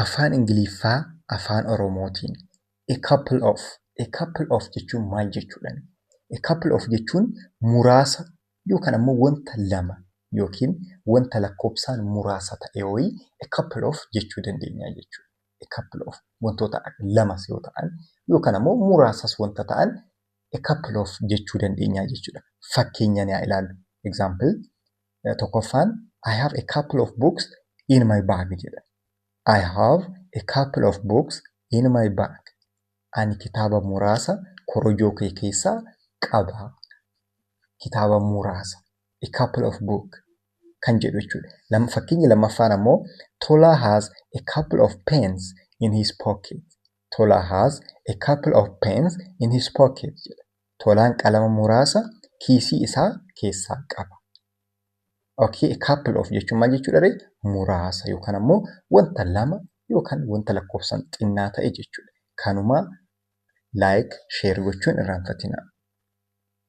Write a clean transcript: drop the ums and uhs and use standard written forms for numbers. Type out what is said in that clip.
Afaan Ingiliffaa Afaan Oromootiin "a couple of". "A couple of" jechuun maal jechuudha? "A couple of" jechuun muraasa yookaan ammoo wanta lama yookiin wanta lakkoofsaan muraasa ta'e wayii "a couple of" jechuu dandeenya jechuudha. "A couple of" wantoota lamas yoo ta'an yookaan ammoo muraasas wanta ta'an "a couple of" jechuu dandeenya jechuudha. Fakkeenyaan haa ilaallu. Example tokkoffaan, "I have a couple of books in my bag" jedha. "I have a couple of books in my bag." Ani kitaaba muraasa korojoo kee keessaa qaba. Kitaaba muraasa. "A couple of book" kan jedhu jechuudha. Fakkeenyi lammaffaan ammoo, "Tola has a couple of pens in his pocket." "Tola has a couple of pens in his pocket" jedha. Tolaan qalama muraasa kiisii isaa keessaa qaba. Okay, "a couple of" jechuun maal jechuudha ree? Muraasa yookaan ammoo wanta lama yookaan wanta lakkoofsaan xinnaa ta'e jechuudha. Kanuma like, share gochuun irraanfatinaa.